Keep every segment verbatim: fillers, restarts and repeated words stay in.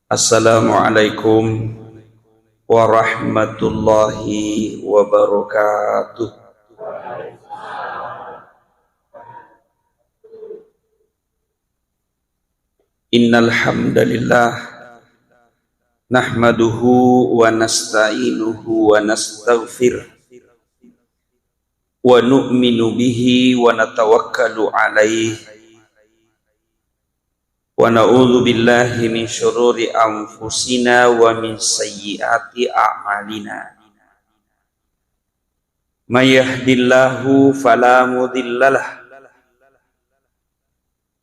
Assalamualaikum warahmatullahi wabarakatuh. Innal hamdalillah, nahmaduhu wa nasta'inuhu wa nastaghfiruh, wa nu'minu bihi wa natawakkalu alaih, wa na'udzu billahi min syururi anfusina wa min sayyiati a'malina. May yahdillahu fala mudhillalah,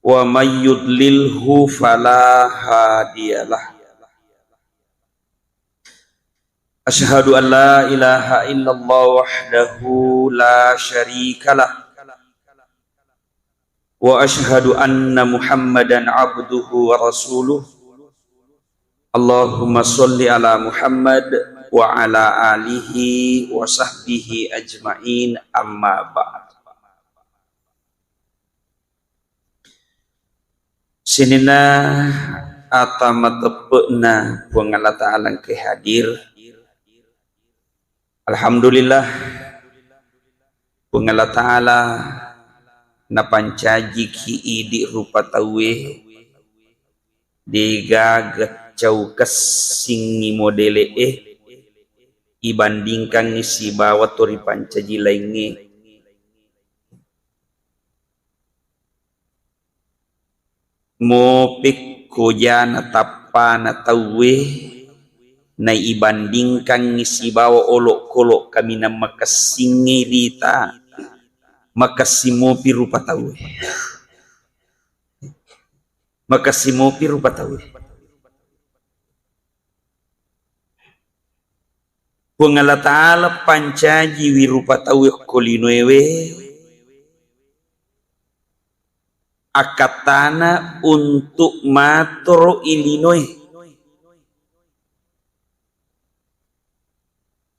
wa may yudlilhu fala hadiyalah. Asyhadu an la ilaha illallah wahdahu la syarikalah, wa asyhadu anna Muhammadan abduhu wa rasuluh. Allahumma sholli ala Muhammad wa ala alihi wa sahbihi ajma'in, amma ba'd. Sininna ata mateppe'na Puang Allah Ta'ala engkae hadir. Alhamdulillah, Puang Allah Ta'ala napancajiki idi rupa tauwe, degaga cau kessingngi modele'e ibandingkangngi sibawa to ripancaji laingnge. Mopekko jana tappana tauwe naibandingkangngi sibawa olokkolok kaminang makessingnge rita, makessing mopi rupa tauwe. Makessing mopi rupa tauwe. Puang Allah Ta'ala pancajiwi rupa tauwe okko linoewe, akkattana untuk matoro'i linoe.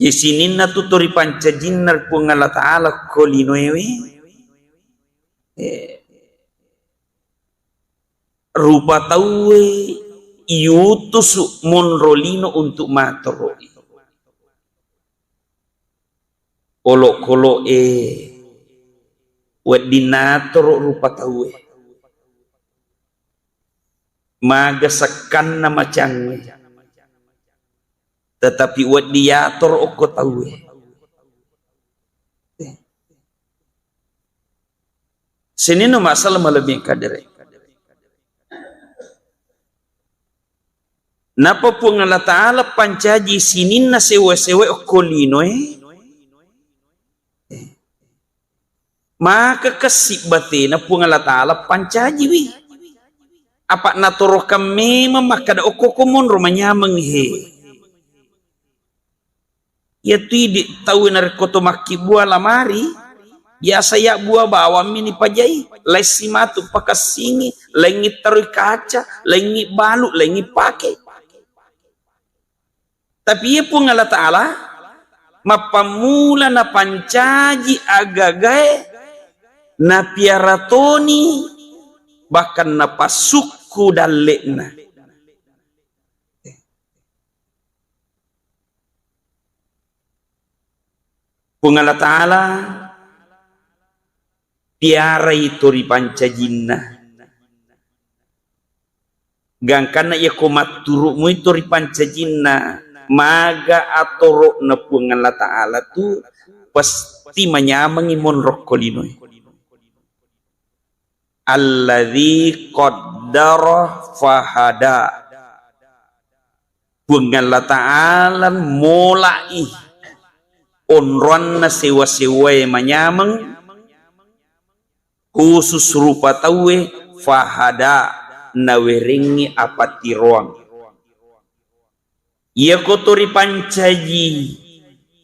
Jadi sininna tu to ripancajinna Puang Allah Ta'ala okko linoewe, eh, rupa tauwe iutusu monro lino untuk matoro'i. Olokolo'e wedding natoro rupa tauwe. Maga sekkanna macangnge, tetapi wedding yatoro okko tauwe. Sininna masalah malebbi kadere. Napa Puang Allah Ta'ala pancaji sininna sewa-sewa okko linoe, maka kessi batena Puang Allah Ta'ala pancajiwi. Apa natorokan memang makkada okko ko monro manyameng he. Iyatu idi tauwe narekko to makkibbua lamari, biasa yabbua bawammi nipajai, laissi matu pakessingi, laingngi taroi kaca, laingngi balu, laingngi pake. Tapi iya Puang Allah Ta'ala mappammula napancaji agagae, napiara toni, bahkan napassukku dalle'na. Puang Allah Ta'ala piarai to ripancajinna. Gangkanna iyako matturumui to ripancajinna, maga atoro'na Puang Allah Ta'ala tu pasti manyamengi monro ko linoe. Alladzi qaddara fahada. Puang Allah Ta'ala mola'i onroanna sewa-sewae manyameng, khusus rupa tauwe, fahada, nawerengngi apatiroang. Iyako to ripancaji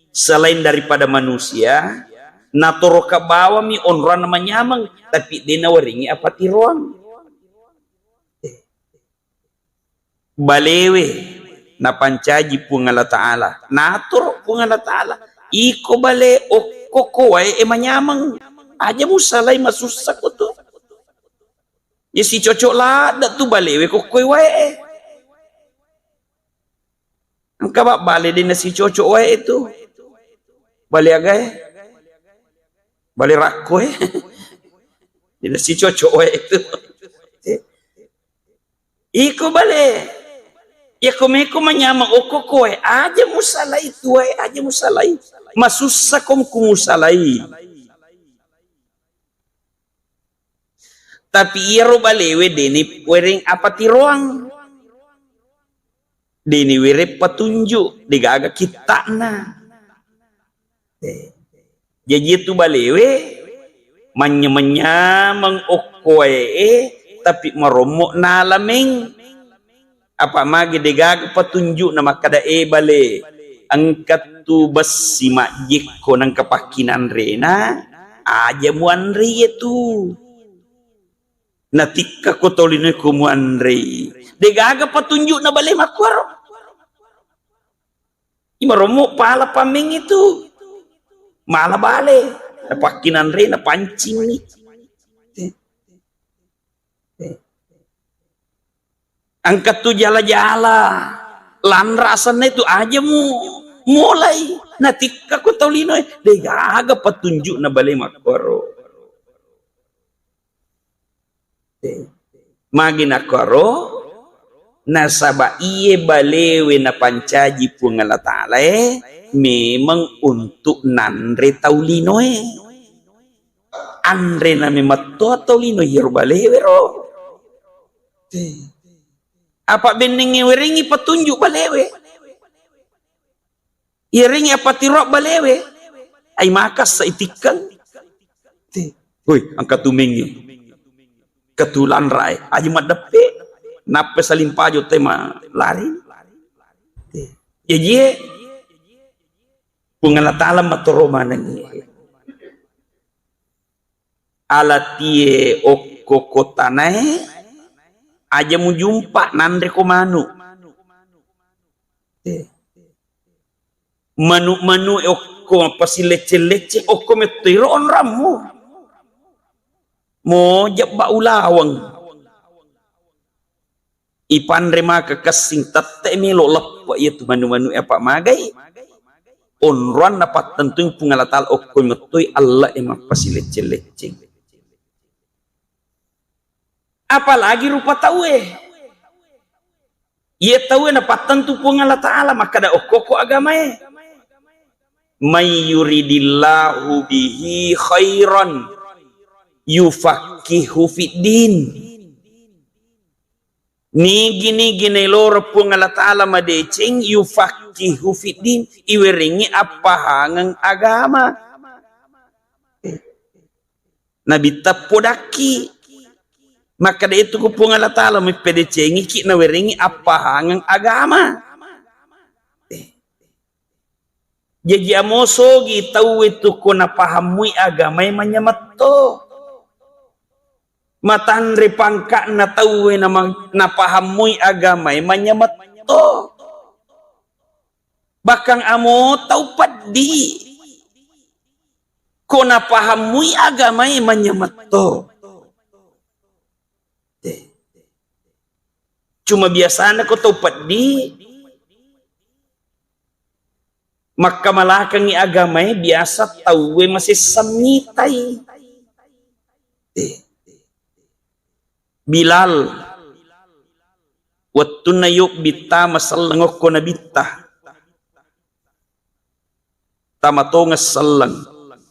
selain daripada manusia, natoroka bawami onroanna manyameng, tapi de nawerengngi apatiroang. Balewe napancaji Puang Allah Ta'ala, natoro Puang Allah Ta'ala, iko bale okko ko wae e manyameng, aja musalai masussa ko tu. Ya sicocok ladde tu balewe ko koi wae e. Engka ba bale de' nasicocok wae itu. Bale aga e? Bale rakko e? De' nasicocok wae itu. Iko bale. Iyako meko manyameng okko koe, aja musalai tuae, aja musalai. Masussa ko ku musalai. Tapi iyaro balewe deni wereng apa tiroang. Deni wereng patunjuk, degaga kitta'na. Eh. Jaji tu balewe manyameng-nyameng okkoe, eh, tapi marommo nalameng. Apa magi degaga patunjukna makkada, eh, bale, engka tu bessi majjekko nengka pakkinanrena, aja muanre tu. Natikka ko tolinoe ko muanrei. Degaga patunjukna bale makkuaro. Imarommo pala pameng itu. Mala bale. Napakkinanre, napancingni. Engka tu jala-jala. Lanra asenna itu aja mu mulai. Natikka ko tolinoe. Degaga patunjukna bale makkuaro. Magi nakkoro, nasaba iye balewe napancaji Puang Allah Ta'ala e memang untuk nanre tau linoe. Anre nami metto tau lino iyaro balewe ro. Apa bennengnge werengngi petunjuk balewe. Iyarengngi apa tiro balewe, ai makassa itikkeng. Te. Woi, engka tu mengnge. Ketulanrae, aja maddeppe. Nappe saling pajo tema lari. Te. Jaji, Puang Allah Ta'ala matoro manengngi. Alatie okko kotanae, aja mujumpa nanre ko manu. Te. Manu-manu e okko mapasilecceng-lecceng, okko metto iro onrammu. Mojebba ulaweng. Ipanre maka kessing tette melo leppe iya tu manu-manu e apa magai. Onroanna pattentuing Puang Allah Ta'ala okko mettoi alle e mappasilecceng-lecceng. Apalagi rupa tauwe. Iye tauwe napattentu Puang Allah Ta'ala makkada okkoko agamae. May yuridillahu bihi khairan yufaqihu fiddin. Nigi-nigi nailoro Puang Allah Ta'ala madeceng yufaqihu fiddin, iwerengngi appahangeng agama. Nabitta podakki. Makkada itu ku Puang Allah Ta'ala meppedecengi ki nawerengi appahangeng agama. Eh. Jaji amosogi tauwe tu ko napahammui agamae manyametto. Matanre pangka'na tauwe nama-, napahammui agamae manyametto. Bahkan amo tau peddi. Ko napahammui agamae manyametto. Te. Cuma biasana ko tau peddi, makkamalakengngi agamae biasa tauwe masessa mitai. Te. Bilal, wettunna yobbi tama selleng okko nabitta. Tama tongeng selleng.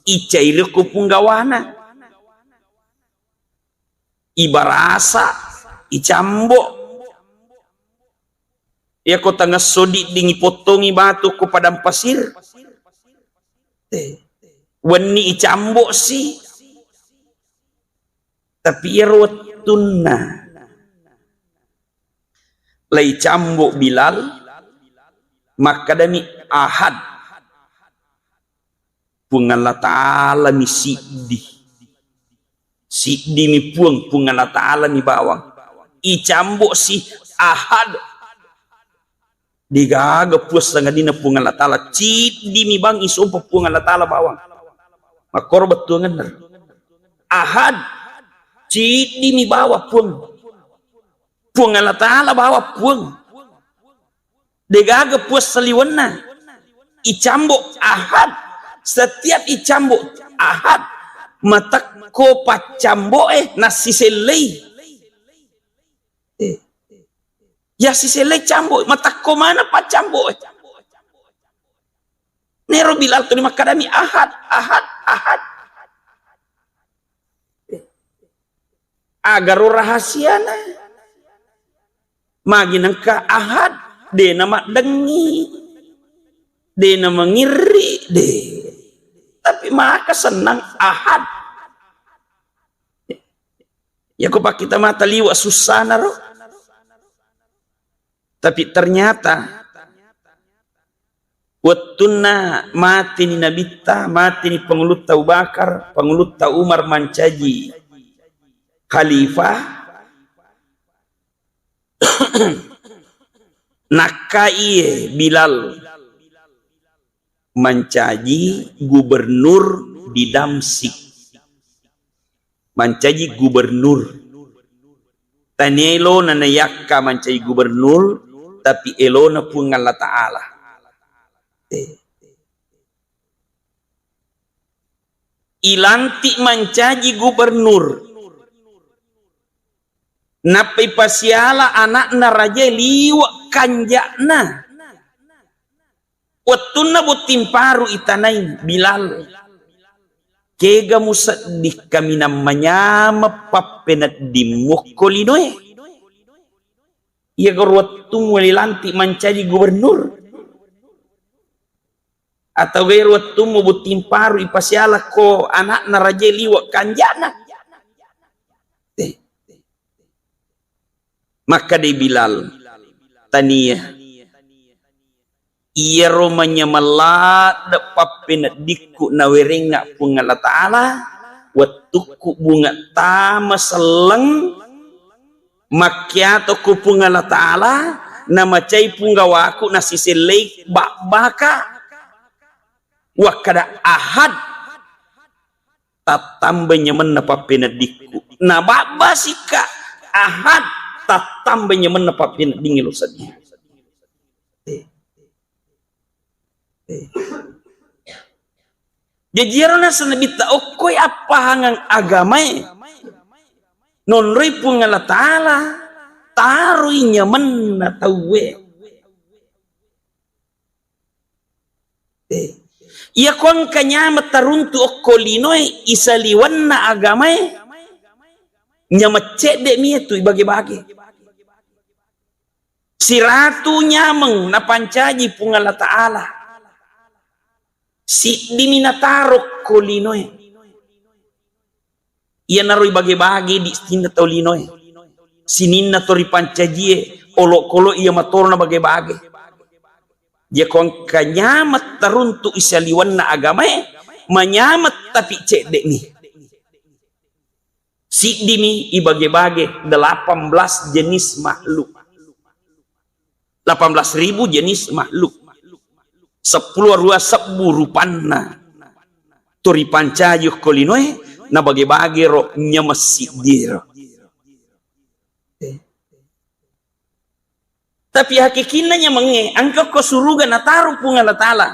Icairi ko punggawana. Ibarasa, icambo. Iyako tangesso didding ipottongi batu ko padang pasir. Eh, wenni icambo si. Tapi iyaro wettunna lai cambo Bilal, makkadami, "Ahad, Puang Allah Ta'ala mi siddi. Siddi mi Puang, Puang Allah Ta'ala mi bawang." Icambo si, "Ahad." Degaga Puang sangadinna Puang Allah Ta'ala, ciddi mi bang isompa Puang Allah Ta'ala bawang. Makkoro bettuangenna. Ahad, ciddi mi bawa Puang. Puang Allah Ta'ala bawa Puang. Degaga puas saliwenna. Icambo Ahad. Setiap icambo Ahad, matekko paccamboe nassisellei. Eh. Ya sisellei cambo, matekko mana paccamboe. Nero Bilal tuli makkadami, "Ahad, Ahad, Ahad." Agaro rahasiana. Magi nengka Ahad, de namaddengi, de namangirri, de. Tapi maka senang Ahad. Yako pakkita mata liwa sussana ro. Tapi ternyata wettunna mateni Nabitta, mateni Pangulutta Abu Bakar, Pangulutta Umar mancaji khalifah, nakkai Bilal mancaji gubernur di Damsyik. Mancaji gubernur. Tania elona nayakka mancaji gubernur, tapi elona Puang Allah Ta'ala. Eh. Ilantik mancaji gubernur. Nappa ipasiala anakna raja liwa kanja'na. Wettunna botting paru itanai Bilal, kega musedding kaminang manyameng pappenedding muakko linoe. Iyagaro wettummu lilantik mancaji gubernur, atau gairo wettummu botting paru ipasiala ko anakna raja liwa kanja'na. Eh. Makkadai Bilal, "Tania. Iyaro manyameng ladde pappeneddikku nawerengnga Puang Allah Ta'ala, wettukku bunga tama selleng, makkiato ko Puang Allah Ta'ala, namacai punggawaku nasisellei babbaka." Wakkada Ahad, tattamba nyamenna pappeneddikku. Nababbasikka Ahad, tattamba nyamenna pappeneddingnge lo sedding. Eh. Eh. Jaji iyaro naseng Nabitta, okkoi appahangeng agamae, nonroi Puang Allah Ta'ala, taroi nyamenna tauwe. Eh. Iyako engka nyameng taruntu okko linoe, isaliwenna agamae, nyameng cedde mi tu ibage-bage. Siratu nyameng napancaji Puang Allah Ta'ala. Siddimi nataro ko linoe. Iyanaro ibage-bage di sininna tau linoe. Sininna to ripancajie, olokolo iya matoro na bage-bage. Iyako engka nyameng taruntu isaliwenna agamae, manyameng tapi cedde mi. Siddimi ibage-bage, delapan belas jenis makhluk. Delapan belas ribu jenis makhluk. Seppulo arua sebbu rupanna. To ripancaji okko linoe, nabage-bage ro nyameng siddi ro. Tapi hakikinna nyamengnge, engka ko suruga nataro Puang Allah Ta'ala.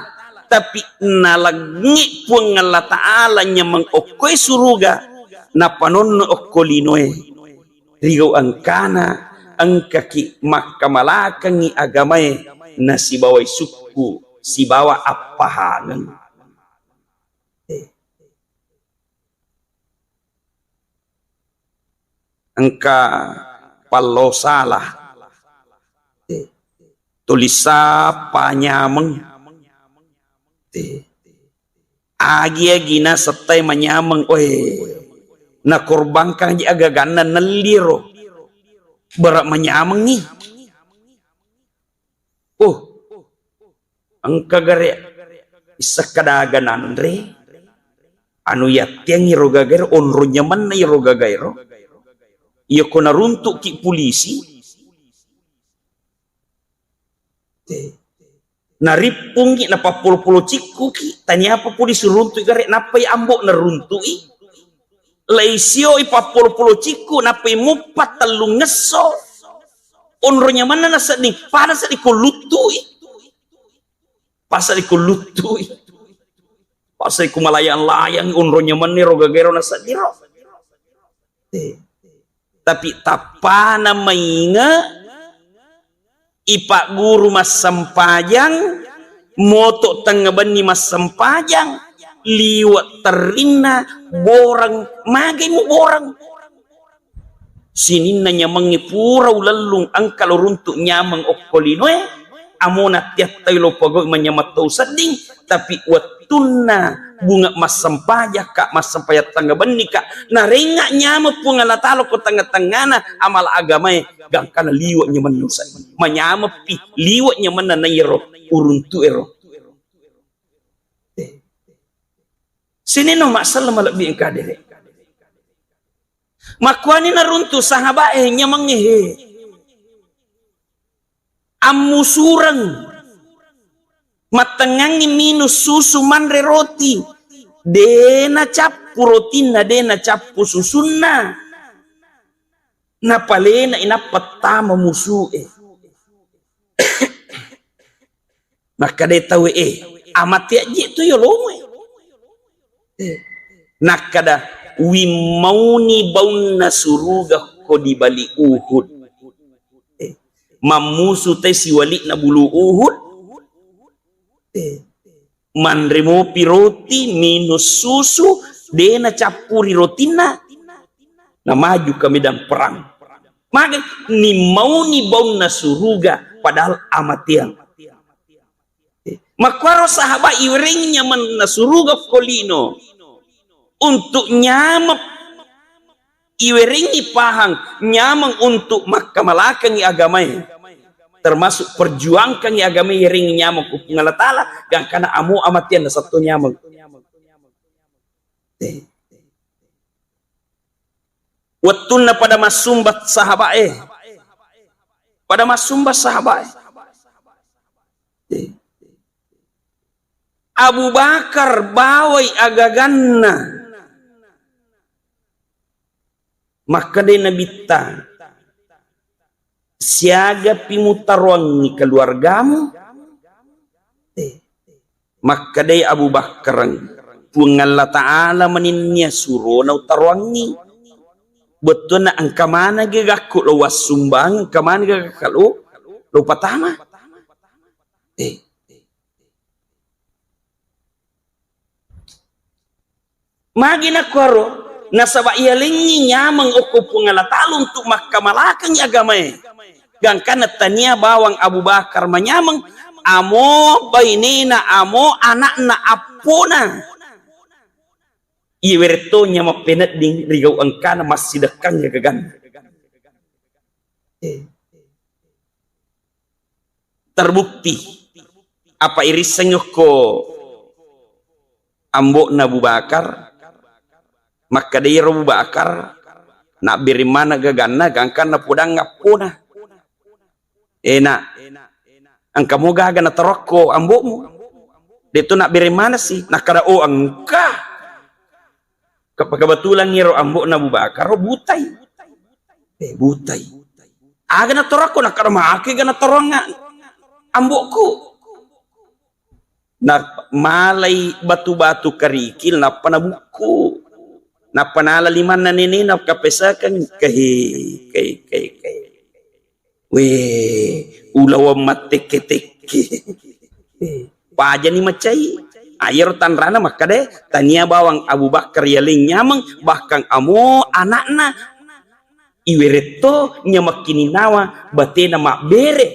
Tapi nalengngi Puang Allah Ta'ala nyameng okkoe suruga, napanonno okko linoe. Rigau engkana, engkaki makkamalakengngi agamae, nasibawai sukku, sibawa appahangeng. Engka pallo salah. Tulis apa nyameng. Agi-agi nasettai manyameng, oe. Nakorbangkang ji agaganna nelliro. Berat manyamengi. Oh, engka gare issekka daga nanre, anu yattiangngi ro gagaero, onro nyamenna iro gagaero. Iyako naruntuki polisi, narippungki, napappolo-polo cikkuki, taniapa polisi runtui gare, nappai ambo naruntui. Laisioi pappolo-polo cikku, nappai muppa tellungngesso. Onro nyamenna nasedding, pada sedding ko luttui. Pasali ko luttui. Pasali ko malayang-layang, onro nyamenna ro gagaero nasedding ro. Eh. Tapi tappana mainge, ipagguru massempajang, moto tengnga benni massempajang, liwe' terrinna, boreng, magai muboreng. Sininna nyamengnge pura ulellung, engka lo runtu' nyameng okko linoe, amona tiattai lo pogau'i manyameng tau sedding, tapi wettunna bunge' massempajakka', massempajang tengnga bennika', narengnga' nyameng Puang Allah Ta'ala ko tengnga-tengngana amala agamae, gangkana liwe' nyamenna usedding. Manyameppi liwe' nyamenna naiyaro uruntu'ero. Sininna masselleng malebbi engka dere. Makkuani naruntu' sahaba'e nyamengnge he. Ammusureng. Mattengngangngi minung susu, manre roti. De' nacappu rotinna, de' nacappu susunna. Napalena'i nappa tama musu'e. Makkedai tauwe, "Eh, amateang je' tu yolomu e." Eh, nakkeda, "Wimmauni baunna suruga ko di bali Uhud." Eh, mammusu tauwe siwali'na bulu Uhud. Eh, manre mopi roti, minung susu, de' nacappuri rotinna. Namaju ke medan perang. Magi nimmauni baunna suruga, padahal amateang. Makkuaro sahabat iwerengngi nyamenna suruga ko lino untuk nyameng, iwerengngi pahang nyameng untuk makkamalakengngi agamae, termasuk perjuangkangngi agamae, iwerengngi nyameng ku Puang Allah Ta'ala, gangkana amo amateang nasatto nyameng. Eh. Wettunna pada massumba sahaba'e. Pada massumba sahaba'e. Eh. Abu Bakar bawai agaganna. Makkedai Nabitta, "Siagapi mutaroangngi keluargamu?" Eh, makkedai Abu Bakkareng, "Puang Allah Ta'ala maninnia surona utaroangngi. Bettuanna engka maneng gakku lo wassumbang, engka maneng gakku lo, lo patama." Eh, Magi nakkuaro? Nasaba iyalengngi nyameng okko Puang Allah Ta'ala untuk makkamalakengngi agamae. Gangkanna tania bawang Abu Bakar manyameng, amo bainena, amo anakna, appona. Iweretto nyameng penedding rigau engkana massidekkangnge gaganna. Eh. Terbukti, apa irissengngi okko ambo'na Abu Bakar, makkedai ro Abu Bakar, nabbereng maneng gaganna, gangkanna podang appona. Eh, Nak, engka mo gaga natarokko ambo'mu? De'to nabbereng maneng si? Nakkeda, "Oh, engka." Ke-, kebetulan iro ambo'na Abu Bakar ro butai. Eh, butai. Aga natorokko, nakkeda, "Make ga natorong ambo'ku." Na malai batu-batu kerikil, nappa nabukku. Nappa nala limanna nenena, kapesakeng, kehe, kehe, kehe, kehe. Weh, ulaweng mattekke-tekke. Pajani macai. Ah, iyaro tanrana makkeda, tania bawang Abu Bakar yaleng nyameng, bahkan amo anakna iweretto nyameng kininnawa, batena mabbere,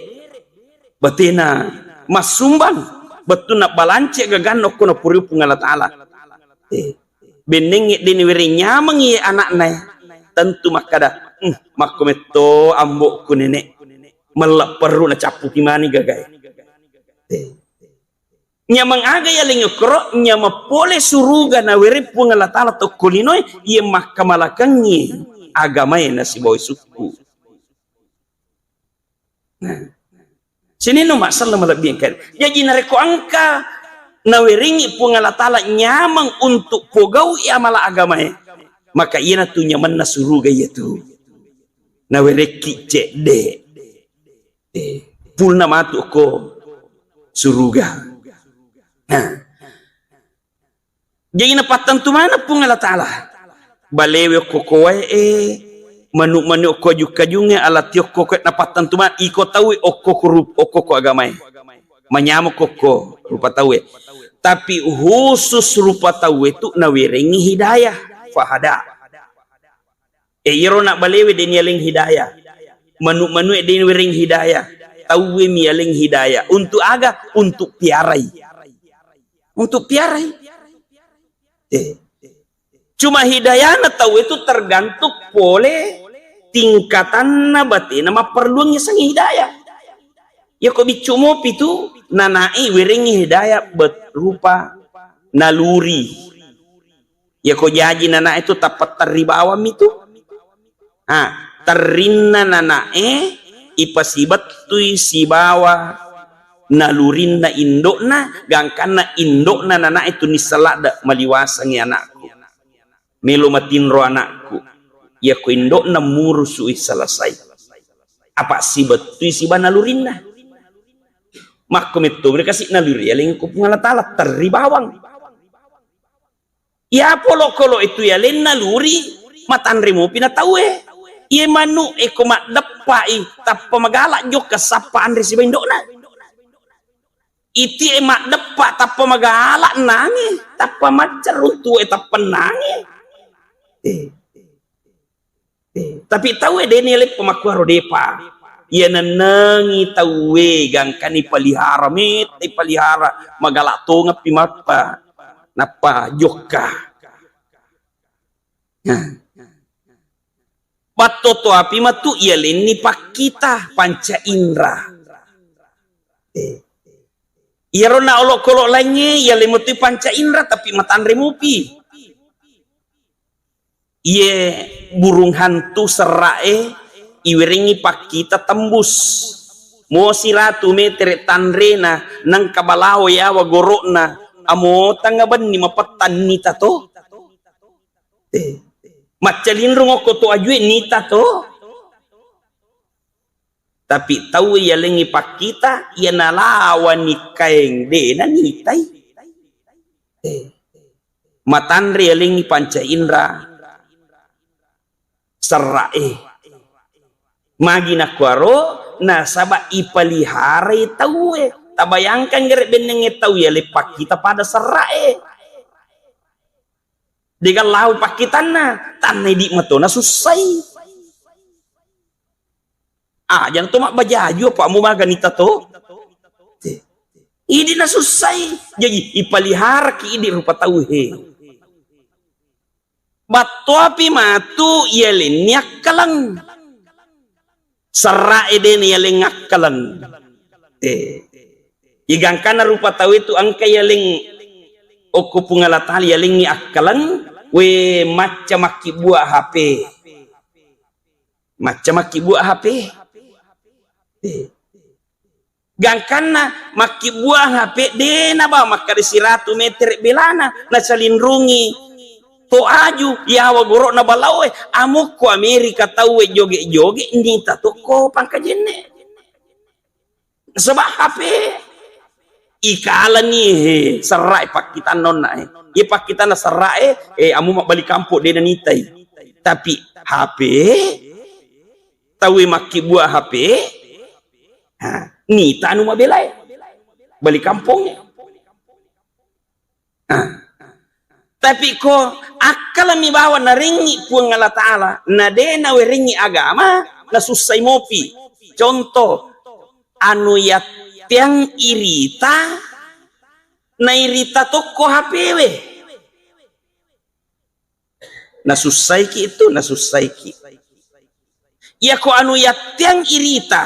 batena massumbang, bettunna balance gaganna okko napuriu Puang Allah Ta'ala. Eh, bennengnge deni wereng nyameng iye anakna e, tentu makkeda, "Hmm, makko metto ambo'ku nenek, mella perru nacappuki mani gagae." Eh. Nyameng aga yaleng okkoro, nyameng pole suruga nawereng Puang Allah Ta'ala tokko linoe, iye makkamalakengngi agamae nasibawai sukku. Nah, sininna masselleng malebbi engka. Jaji narekko engka nawerengngi Puang Allah Ta'ala nyameng untuk pogau'i amala agamae, maka iyanatu nyamenna suruga iyatu. Nawerekki cedde. fullna matu ko suruga. Nah, jadi napattentu maneng Puang Allah Ta'ala. Balewe okko kowae, manu-manu okko aju-kajungnge, alati okko koe, napattentu maneng iko tauwe okko ko rup-, okko ko agamae. Manyameng okko rupa tauwe. Tapi khusus rupa tauwe tu nawerengngi hidayah, fahada. E, iyaro na balewe de nialeng hidayah. Manu-manue de niwereng hidayah. Tauwe mialeng hidayah. Untuk aga? Untuk piarai. Untuk piarai. Eh. Cuma hidayana tauwe tu tergantung pole tingkatanna batena mapperluang yasengnge hidayah. Yako biccu mopi tu, nanai werengngi hidayah berupa naluri. Yako jaji nanae tu tappa terri bawang mi tu. Ha, terrinna nanae ipasibettui sibawa nalurinna indokna, gangkanna indokna nanae tu nisseng ladde maliwasengngi anakku. Melo matinro anakku. Yako indokna murusui selesai. Apa sibettui siba nalurinna. Makko metto mereka si naluri aleng ko Puang Allah Ta'ala terri bawang. Iya polo kolo itu ya lenna luri matanre mopi na tauwe. Iye manu eko maddeppai tappa magala jokka sappa anre siba indokna. Iti e maddeppa tappa magala nange, tappa macca runtu e tappa nange. Eh. Eh, tapi tauwe deni leppa makkuaro depa. Iya nennengi tauwe gangkani palihara, mette palihara, magala tongeng pi matta. Nappa jokka. Nah. Battoto api matu iya lenni pakkita panca indra. Eh. Iyaro na olokolo laingnge, iya lemetui panca indra, tapi matanre mupi. Iye burung hantu serra'e iwerengngi pakkita tembus. Mo siratu metere tanrena, nengka balao yawa goro'na, amo tangnga benni mapettan nita to. Eh, maccalinrung okko to ajue nita to. Tapi tau yalengngi pakkita, iya nalawani kaeng, de nanitai. Eh. Matanre yalengngi panca indra serra'e. Magi nakkuaro, nasaba ipaliharai tauwe. Tabayangkan gere bennengnge tau yaleng pakkita pada serra'e. Degaga lao pakkitanna, tanna idi matona sussai. Aja to mabbajaju apa mu maga nita to? Idi nasussai. Jaji ipaliharaki idi rupa tau he. Battoapi matu yalenni akkaleng. Serra'e dena yaleng akkaleng. Eh. Igangkana rupa tau itu engka yaleng okko Puang Allah Ta'ala yalengngi akkaleng, we macca makkibua H P. Macca makkibua H P. Eh. Gangkanna makkibua H P de naba makkada siratu metere belana, nacalinrungi to aju, yawa goro'na balaoe, amokko Amerika tauwe joge-joge, nita tokko pangkajenne. Nasaba H P ikalani he, serrae pakkitanna onna he. Iye pakkitanna serrae, eh, amu mabbali kampo de nanitai. Tapi H P, tauwe makkibua H P, ha, nita anu mabelae. Bali kampongnge. Ah. Tapi ko akkalami bawang narengngi Puang Allah Ta'ala, na de nawerengngi agama, nasussai mopi. Contoh, anu yatteang irita, nairita tokko H P we. Nasussaiki itu, nasussaiki. Iyako anu yatteang irita,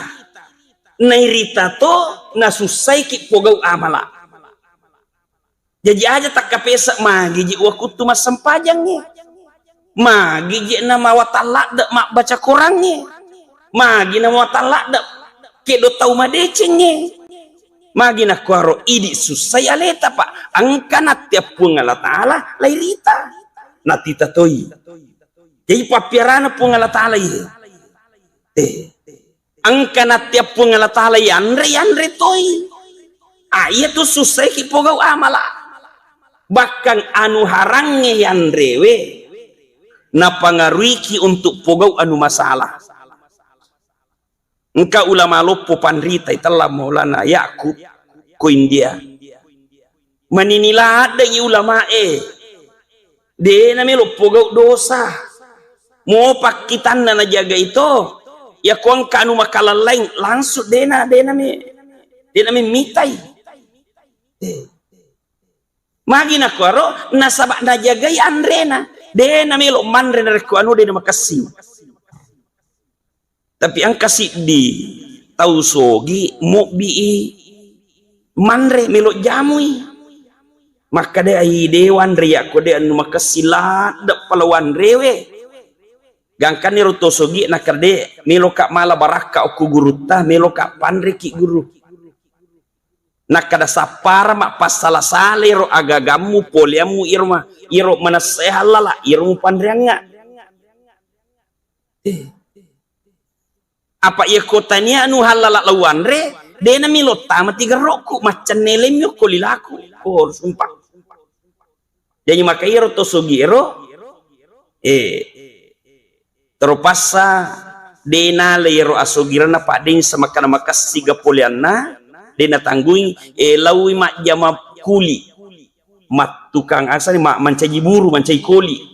nairita to, nasussaiki pogau amala. Jaji aja takkapesa, magi je wakuttu massempajangnge, magi je namawatang ladde mabbaca korangnge, magi namawatang ladde keddo tau madecengnge. Magi nakkuaro idi sussai aleta, Pak. Engka nattea Puang Allah Ta'ala lairita. Natita toi. Jadi pappiarana Puang Allah Ta'ala iye. Eh. Engka nattia Puang Allah Ta'ala yanre, yanre toi. Ah, iya tu sussaiki pogau amala. Bahkan anu harangnge yanrewe, napangaruiki untuk pogau anu masalah. Engka ulama loppo panrita itella Maulana Yakub ko India. Manini laddengngi ulamae. De namelo pogau dosa. Mo pakkitanna najagai to. Yako engka anu makalallaing langsung dena, dena me, dena me mitai. Eh. Magi nakuaro nasaba najagai anrena. De namelo manre narekko anu de namakessing. Tapi engka siddi tau sogi mobbii manre melo jamui. Makkeda ai de wanre yakko de anu makessing ladde pala wanrewe. Gangkanni ro to sogi nakkeda de meloka mala barakka okko gurutta, meloka panreki guru. Nakkeda sappara mappassala-sala iro agagammu, poleammu iro ma-, iro manessai hallala, iro mupanreangnga. Eh. Apa iya ko tania anu hallala lao wanre, de namelo tama tigerrokku, maccenne lemmi okko lilaku. Oh, sumpah. Jaji maka iyaro to sogi ero, eh, teropassa de nala iyaro asogiranna paddeng semakkana makessing ga poleanna, de natanggungi, eh, laui majjama kuli, mattukang asani ma-, mancaji buru, mancaji koli.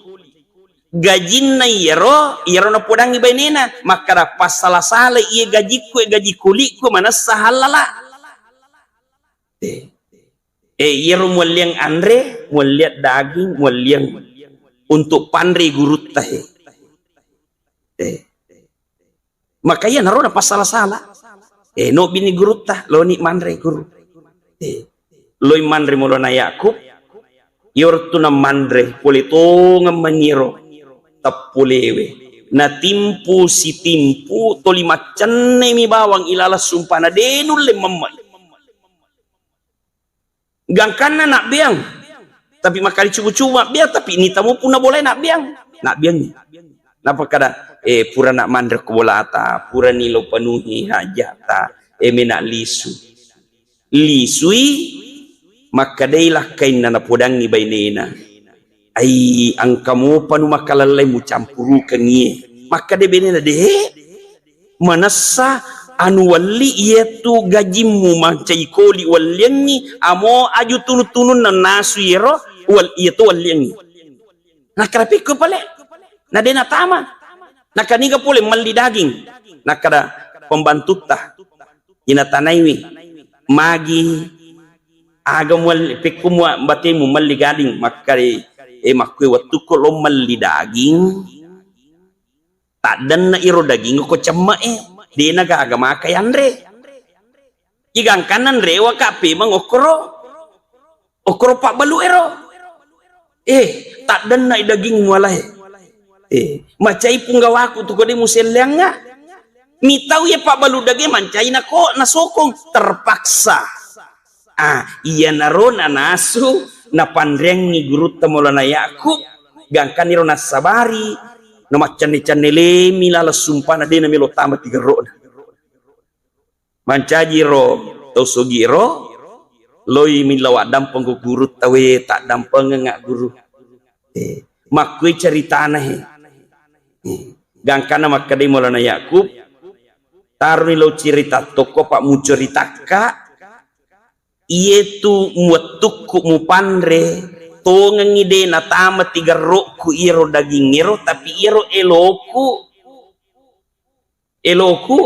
Gajinna iyaro, iyaro napodangi bainena, makkada passala-sala iye gajikku, eh, gaji kolikku, manessa hallala. Eh. Eh, iyaro mualliang anre, mualliang daging, mualliang untuk panre gurutta he. Eh. Maka iya naro napassala-sala. Eh, nobbini gurutta, loni manre guru. Eh. Loi manre Maulana Yakub, iyaro tu namanre, pole tongeng mangiro teppulewe. Natimpu sitimpu, toli maccennemi bawang ilaleng sumpana, de nulle memmai. Gangkanna nabbeang, tapi makkali cubu-cubu mabbeang, tapi nitamu punna bolae nabbeang, nabbeangngi. Napakkada, eh, pura nak manre ko bolata, purani lo penuhi hajata, eh, menak lisu. Lisui, makkedai lakkainna napodangngi bainena. Ai, engka mopa nu makalallai mucampurukengngi. Makkeda benena, "De, manessa anu walli iyatu gajimmu mancai koli walliangngi, amo aju tunu-tununna nasu iyaro wal-, iyatu walliangngi." Nakkeda, "Pekko pale?" Na de natama. Nakkeda, "Niga pole melli daging?" Nakkeda pembantutta, inatanaiwi, "Magi aga mual-, pekko mua batemu melli gading?" Makkeda, "Eh, makkue wettukko lo melli daging, taddenna iro daging ko cemme'e, de nagaga maka yanre. Igangkanna nrewaka pemeng okkoro, okkoro pabbalu ero. Eh, taddenna i daging mualae. Eh, macai punggawaku tu kode muselleangnga." Mitau iya pabbalu daging mancai nako nasokong, terpaksa. Ah, iyanaro nanasu napanreangngi gurutta Maulana Yakub, gangkaniro nassabari, namaccanne-canne lemi laleng sumpana de namelo tama tigerro'na. Mancaji ro tau sogi ro, loi millau addampeng ko gurutta, we, taddampengengnga guru. Eh, makkui ceritana he. Eh, gangkanna makkedai Maulana Yakub, taroni lo cerita tokko, Pak, muceritakka, iyetu muwettukku mupanre, tongengi de natama tigerrokku iyaro dagingngero, tapi iyaro eloku, eloku,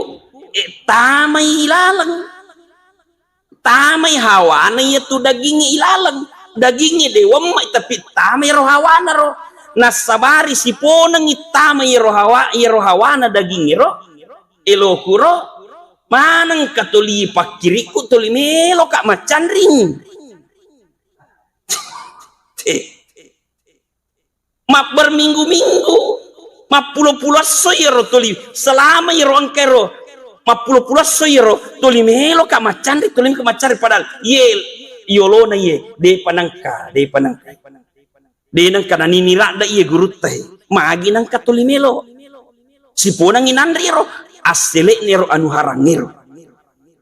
eh, tamai laleng. Tamai hawana iyatu dagingnge ilaleng. Dagingnge de wemmai, tapi tamai ro hawana ro. Nassabari siponengi tamai ro hawa-, iyaro hawana dagingngero, eloku ro, manengka toli pakkirikku, toli meloka maccanring. Eh. Mabberminggu-minggu, mappulo-pulo esso iyaro toli, selama iyaro engka ero, mappulo-pulo esso iyaro toli meloka maccanring, toli meloka maccanring, padahal ye yolona ye, depa nengka, depa nengka. De nengka nanini radda iye gurutta he. Magi nengka toli melo. Siponangi nanre ro. Assele'na ero anu harangngero.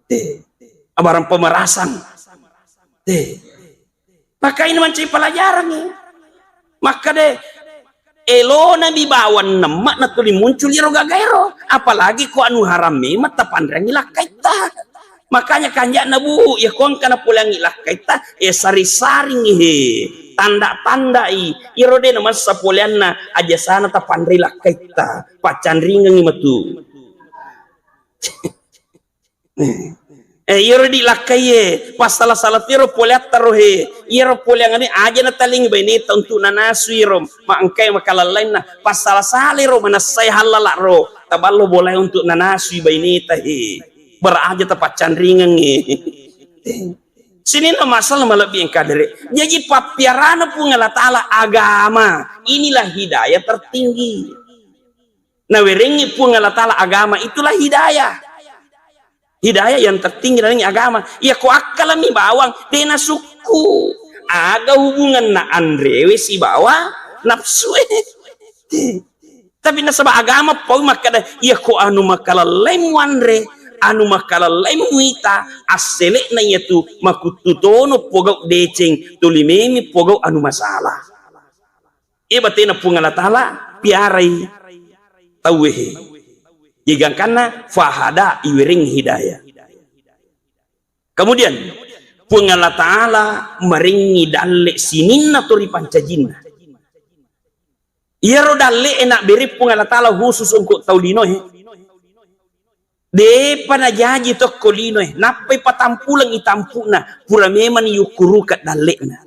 Te. Abarang pemerasang. Te. Makanya mancaji pelajaran, eh. Makkeda, elona mi bawang nemma natuli muncul iyaro gagaero. Apalagi ko anu haram memang tapanreangngi lakkaitta. Makanya kanja'na, Bu, iya ko engka napoleangngi lakkaitta, eh, saring-saringngi he. Tanda-tandai. Iyaro de namassa poleanna, ajasana tapanrei lakkaitta. Paccanringengngi matu. Eh, iyaro di lakkaie, passala-sala tiro poleatta ro he. Iyaro poleangngé aja natalingi baineta untuk nanasu iro. Maengkai makalallainna. Passala-sala ro manessai hallala ro. Taballo bolae untuk nanasui baineta he. Beraja tapaccanringengngi. Sininna masalah malebbi engka dere. Jaji pappiarana Puang Allah Ta'ala agama. Inilah hidayah tertinggi. Nawerengngi Puang Allah Ta'ala agama, itulah hidayah. Hidayah yang tertinggi dari agama. Iya ko akkalami bawang, dena sukku. Aga hubunganna anrewe sibawa nafsu e. Tapi nasaba agama pau makkada, iya ko anu makalallai muanre, anu makalallai muita, assele'na iyatu makuttu tono pogau deceng, tuli memi pogau anu masalah. Iya batena Puang Allah Ta'ala piarai tauwe he. Iya gangkanna fahada, iwereng hidayah. Kemudian Puang Allah Ta'ala marengngi dalle sininna to ripancajinna. Iyaro dalle e nabbere Puang Allah Ta'ala khusus untuk tau lino he. Depa najaji tokko lino e, nappai patampuleng i tampuna, pura memang yukkuruka dalle'na.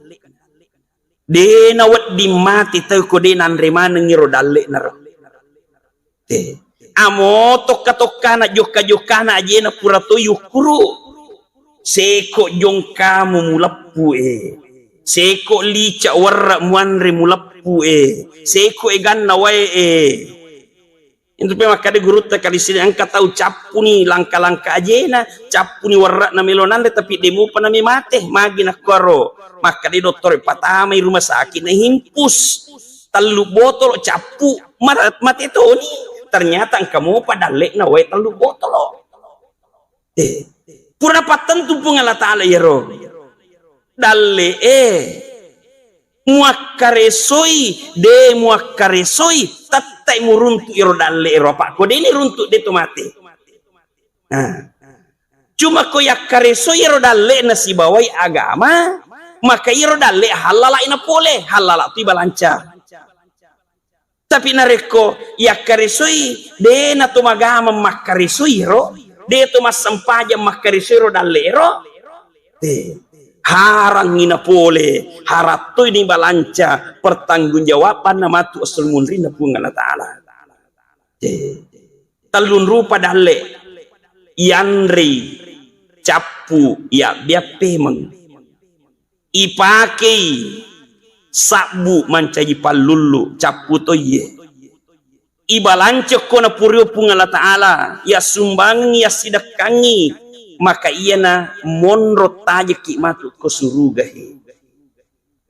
De nawedding mate tau ko de nanre maneng iro dalle'na ro. Te. Amo tokka-tokkana, jokka-jokkana ajena pura to yukkuru. Seko jongkamu muleppu e. Seko lica warra muanre muleppu e. Seko eganna wae e. Intu pe makkeda gurutta kalisiri, engka tau cappuni langka-langka ajena, cappuni warra'na melo nanre, tapi de mupa nami mate, magi nakkuaro. Makkeda dottore, patamai rumah sakit na himpus. Tellu botolo cappu, mara-, mate toni. Ternyata engka mopa dalle'na wae tellu botolo. Eh, pura pattentu Puang Allah Ta'ala iyaro. Dalle e. Muakkaresoi, de muakkaresoi, tettai muruntu iro dalle ero. Apa ko deni runtu de to mate. Nah. Cuma ko yakkaresoi iro dalle nasibawai agama, maka iro dalle halala ina pole, halala tu balanca. Tapi narekko yakkaresoi, de nato magama makkaresoi ro, de to massempajang makkaresoi ro dalle ro, de, harangngi napole, harattoi ni balanca, pertanggungjawabanna matu esso munrinna Puang Allah Ta'ala. De, tellung rupa dalle, yanrei, cappu, yabbiang pemeng. Ipakei sabbu mancaji pallullu, cappu toiye. Ibalanca ko napurio Puang Allah Ta'ala, yassumbangengngi, yassidekkangngi, maka iyana monro tajekki matu ko suruga he.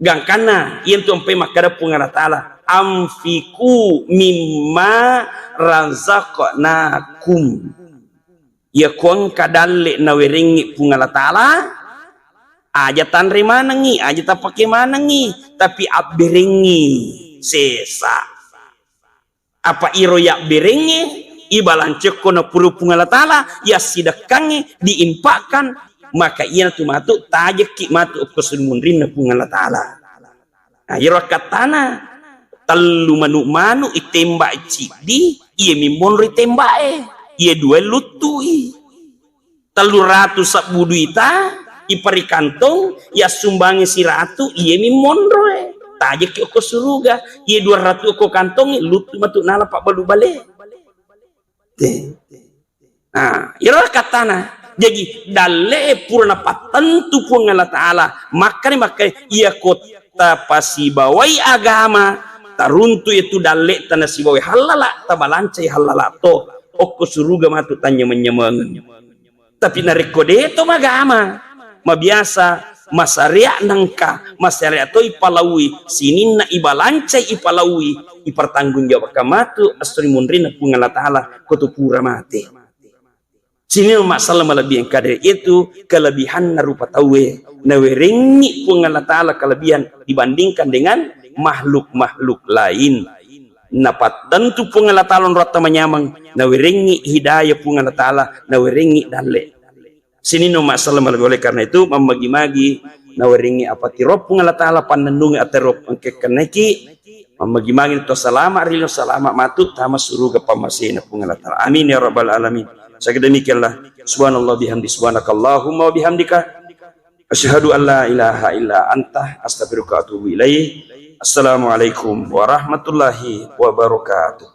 Gangkanna, iyantu ampai makkada Puang Allah Ta'ala, "Anfiqu mimma razaqnakum." Iya ko engka dalle nawerengngi Puang Allah Ta'ala, aja tanre manengngi, aja tapake manengngi, tapi abberengngi sesa. Apa iro yabberengnge, ibalancekko napuro Puang Allah Ta'ala, yassidekkangnge diinfakkan, maka iyanatu matu tajekki matu okko summunrinna Puang Allah Ta'ala. Nah, iyaro akkattana, tellu manu-manu itembak ciddi, iye mimmonro itembak e, iye dua luttu i. Tellu ratu sebbu duita, ipari kantong, yassumbangi siratu, iye mimmonro e. Tajekki okko suruga, iye dua ratu okko kantong, luttu matu nala pabbalu bale. Te. Nah, iyaro kattana. Jaji, dalle e pura napattentu Puang Allah Ta'ala. Makkani, makkani, iya ko tapasibawai agama, taruntu itu dalle tanasibawai hallala, tabalancai hallala to. Okko suruga matu tanyameng-nyamengeng. Tapi narekko de to magama, mabiasa Masaria nangka, masaria to ipalaui, sininna ibalancai ipalaui, ipertanggungjawabkan matu esso ri munrinna Puang Allah Ta'ala, ko tu pura mate. Sininna masalah malebbi engka de, yaitu kelebihanna rupa tauwe, nawerengngi Puang Allah Ta'ala kelebihan dibandingkan dengan makhluk-makhluk lain. Napattentu Puang Allah Ta'ala onroatta manyameng, nawerengngi hidayah Puang Allah Ta'ala, nawerengngi dalle. Sininna masalah malebbi, oleh karena itu mammagi-magi nawerengngi apa tiro Puang Allah Ta'ala pannennungi atero engke kennaiki, mammagi-magi to salama ri lino, salama matu tama suruga pammasena Puang Allah Ta'ala. Amin ya rabbal alamin. Saya demikianlah. Subhanallah bihamdi, subhanakallahumma wa bihamdika. Asyhadu an la ilaha illa anta, astaghfiruka wa atubu ilaik. Assalamualaikum warahmatullahi wabarakatuh.